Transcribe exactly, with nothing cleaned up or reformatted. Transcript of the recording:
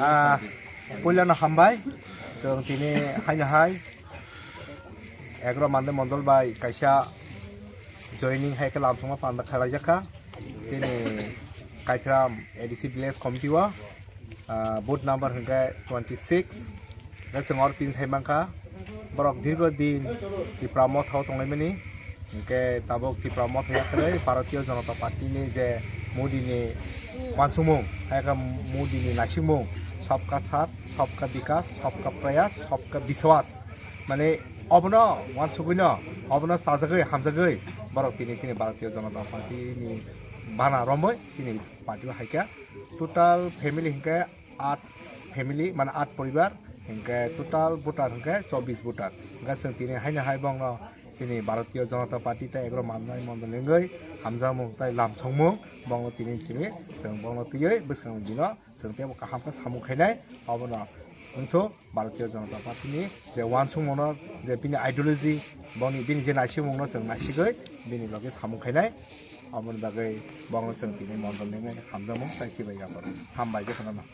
Ah, puilano hambai. Chwng tini haino hai Egro Mande Mondol bai kaisa joining hai khe lamsongma panda khlaijakha. Chini Kaithram A D C Village Committee o, ah, booth number hwnkhe twenty six. Hwnkhe chwng oro tin sai mankha. Borok dirgo din Tipra Motha o tonglaimani. Hwnkhe tabuk Tipra Motha yakarwi Bharatiya Janata Party ni je Modi ni wansukmung, hai khe Modi ni naisikmung, Sabka Saath, Sabka Vikas, Sabka Prayas, Sabka Biswas. Mane obono wansugwino, obono chajagwi, hamjagwi borok tini chini Bharatiya Janata Party ni bana romwi chini party o hai khe total family hwnkhe aat family, mane aat poribar, hwnkhe total voter hwnkhe chobbish voter. Hwnkhe chwng tini haino hai bongno chini Bharatiya Janata Party tei Egro Mande Mondol wngwi hamjakmung tei lamsongmung bongno tini simi chwng bongno twiwi bwskang dino chwng teibo kaham khe samung khainai. Obono wngthu Bharatiya Janata Party ni je wansukmungno, je bini ideology, boni, bini je naisikmungno chwng naisigwi bini loge samung khainai. Aboni bagwi bongno chwng tini Mondol wngwi hamjakmung tei sibai yapharo. Hambai je kheno.